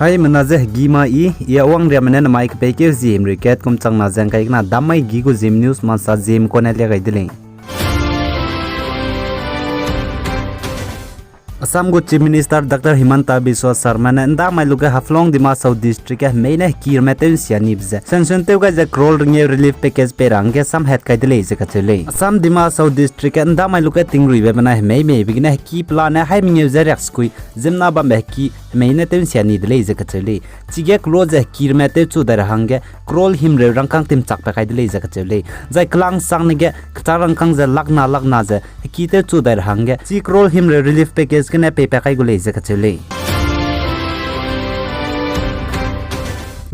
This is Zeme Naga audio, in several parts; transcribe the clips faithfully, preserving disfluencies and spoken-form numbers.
Haimena ze hegî ma i, i a wangriame ne namai kepeikeu Zeme Cricket kum changna ze ngkai kena dam mai hegî gu Zeme News mansa Zeme kone lia gai de lei. Assam gu Chief Minister Doctor Himanta Biswa Sarma ne ndamai luge Haflong Dima Hasao District ge hemei ne hekî ramme tew nsia nibe ze sanction tew gai ze crore ringeu relief package pei ra hangge samhat kai de lei ze kacheu lei. Assam Dima Hasao District ge ndamai luge tingruibe benai hemei meibe gene hekî pelane hai mengeu ze riaksekui ziemmena bambe hekî hemei ne tew nsia ni de lei ze kacheu lei. Chige kelo ze hekî ramme tewchu dai ra hangge crore himreu rangkâng timchak pa kai de lei ze kacheu lei. Zai kelang sangne ge kechâk rangkâng ze lakna lakna ze hekî tewchu dai ra hangge chi crore himreu relief package gene pei pa kai gu lei ze kacheu lei.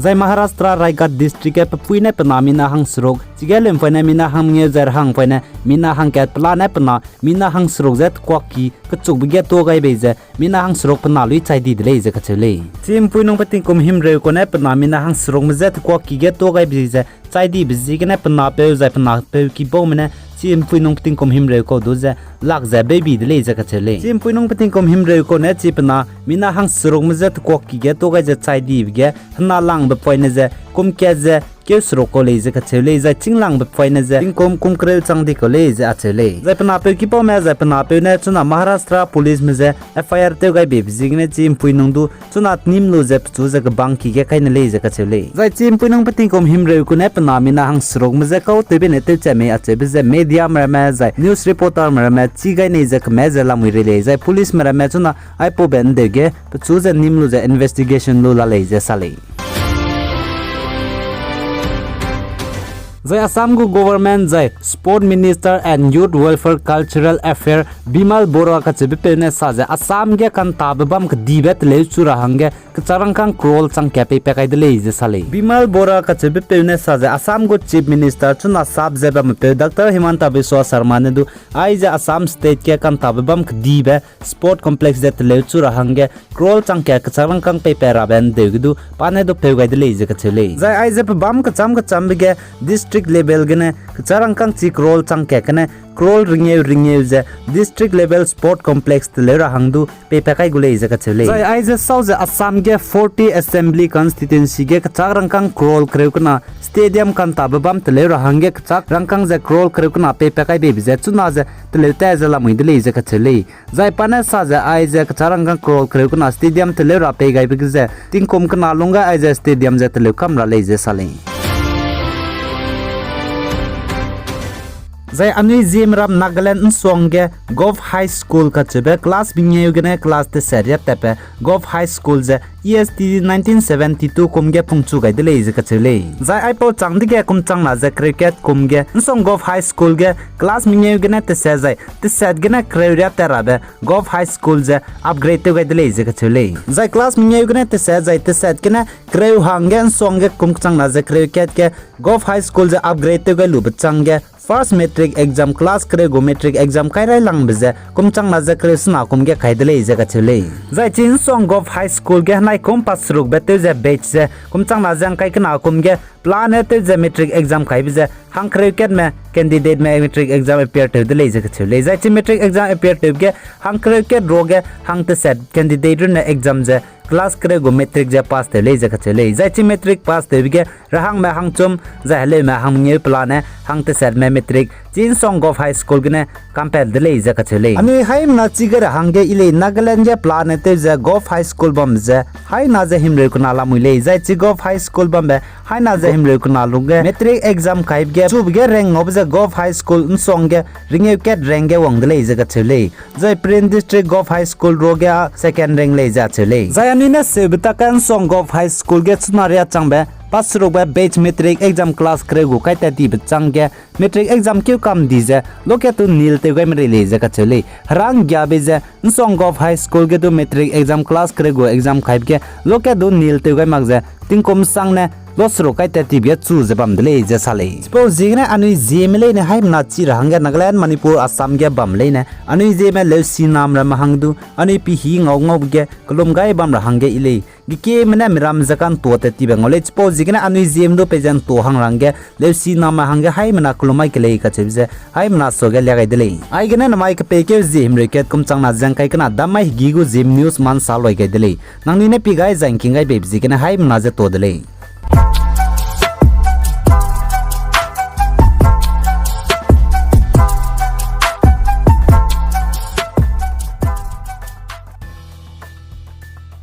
Zai Maharashtra Raigad District ge pepui ne pena mina hangseruk, chige lempoine mina hangmengeu zai ra hangpoine mina hangkat pelane pena mina hangseruk ze tekuakki kechukbe ge tuâ gai bei ze mina hangseruk pena lui chai di de lei ze kacheu lei. Chi ’mpuinung pe tingkum himreu kau ne pena mina hangserukme je tekuakki ge tuâ gai bei ze chai dibe ziegene penapeu zai penapeu kibaume ne chi ’mpuinung pe tingkum himreu kau du ze lak ze beibi de lei ze kacheu lei. Chi ’mpuinung pe tingkum himreu kau ne chi pena mina hangserukme je tekuakki ge tuâ gai ze chai dibe ge hena langbe poine ze kum kat ze keu seruk kau lei ze kacheu lei, zai chînglangbe poine ze tingkum kum kereu chang di kau lei ze acheu lei. Zai penapeu kibaume zai penapeu ne chuna Maharashtra Policeme je F I R tew gai beibe ziegene chi ’mpuinung du chuna tenim lu ze pechu ze kebangki ge kai ne lei ze kacheu lei. Zai chi ’mpuinung pe tingkum himreu kau ne pena mina hangserukme je kau tewbe ne tewchat mei acheube ze mediame ramme zai news reporterme ramme chî gai nei ze keme ze lamui rei lei, zai policeme ramme chuna aipaube ’ndeu ge pechu ze nim lu ze investigation lu la lei ze sa lei. Zai Assam gu government zai Sport Minister and Youth Welfare Cultural Affair Bimal Bora kacheubepeu ne sa ze Assam ge kantabe bam kedibe teleu chu ra hangge kechâk rangkâng crore chang kat pei pa kai de lei ze sa lei. Bimal Bora kacheubepeu ne sa ze Assam gu Chief Minister chuna sap ze bammepeu Doctor Himanta Biswa Sarma ne du aize Assam state ge kantabe bam kedibe sport complex ze teleu chu ra hangge crore chang kat kechâk rangkâng pei pa rabe ’ndeu ge du pa ne du peu gai de lei ze kacheu lei. Zai aize pebâm kechâm kechâmbe ge district level gene kechâk rangkâng chi crore chang kat gene crore ringeu ringeu ze district level sport complex teleu ra hang du pei pa kai gu lei ze kacheu lei. Zai aize sau ze Assam ge forty Assembly Constituency ge kechâk rangkâng crore kereu kena stadium kantabe bam teleu ra hangge kechâk rangkâng ze crore kereu kena pei pa kai beibe ze chuna ze teleu ta ze lamui de lei ze kacheu lei. Zai pa ne sa ze aize kechâk rangkâng crore kereu kena stadium teleu ra pei gaibe ge ze tingkum kena lungge aize stadium ze teleu kam ra lei ze sa lei. Zai anui Zeme ram Nagaland ’nsuang ge Govt High School kacheube class mengeu gene class teset riat tatbe Govt High School ze E S T nineteen seventy-two kum ge pungchu gai de lei ze kacheu lei. Zai aipau chang dege kum changna ze kereu kat kum ge ’nsuang Govt High School ge class mengeu gene teset zai teset gene kereu riat tat rabe Govt High School ze upgrade tew gai de lei ze kacheu lei. Zai class mengeu gene teset zai teset gene kereu hangge ’nsuang ge kum changna ze kereu kat ge Govt High School ze upgrade tew gai lube chang ge first matric exam class kereu gu matric exam kai railangbe ze kum changna ze kereu sena kum ge kai de lei ze kacheu lei. Zai chi ’nsuang Govt High School ge henai kum pass serukbe tew ze batch ze kum changna ze ngkai kena kum ge pelane tew ze matric exam kaibe ze hangkereu katme candidateme matric exam appear tew de lei ze kacheu lei. Zai chi matric exam appear tewbe ge hangkereu kat ruage hang teset candidate runne exam ze class kereu gu matric ze pass tew lei ze kacheu lei. Zai chi matric pass tewbe ge rahangme hangchum zai heleume hangmengeu pelane hang tesetme matric chi ’nsuang Govt High School gene kampet de lei ze kacheu lei. Anui haimena chige ra hangge i lei Nagaland ge pelane tew ze Govt High School bam ze haina ze himreu kena lamui lei. Zai chi Govt High School bambe haina ze himreu kena lungge matric exam kaibe ge chube ge rank ngaube ze Govt High School ’nsuang ge ringeu kat rank ge wang de lei ze kacheu lei. Zai Peren District Govt High School ruage â second rank lei ze acheu lei. Zai anui ne seube tak ge ’nsuang Govt High School ge chuna riâ changbe pass serukbe batch matric exam class kereu gu kaitat dibe chang ge matric exam keu kam di ze lokat du nil tew gai merei lei ze kacheu lei. Herang giabe ze ’nsuang Govt High School ge du matric exam class kereu gu exam kaibe ge lokat du nil tew gai mak ze tingkum sangne loss ra kai tat tibe ge chu ze bam de lei ze sa lei. Chipau ziegene anui Zeme leine haimena chi ra hangge Nagaland, Manipur, Assam ge bam leine anui Zeme leusinam ramme hang du anui pihî ngau ngaube ge kellum gai bam ra hangge yi lei. Gekieme ne miram ze ka'ntua tat tibe ngau lei, chipau ziegene anui Zeme du peize ’ntua hang ra hangge leusiname hangge haimena kellum mai ke lei kacheube ze haimena suage lia gai de lei. Aigene namai kepeikeu zie himreu kat kum changna ze ’ngkai kena dam mai hegî gu Zeme news ma ’nsa loi gai de lei. Nangnui ne pi gai zai ’ngking gai beibe ziegene haimena ze tuâ de lei.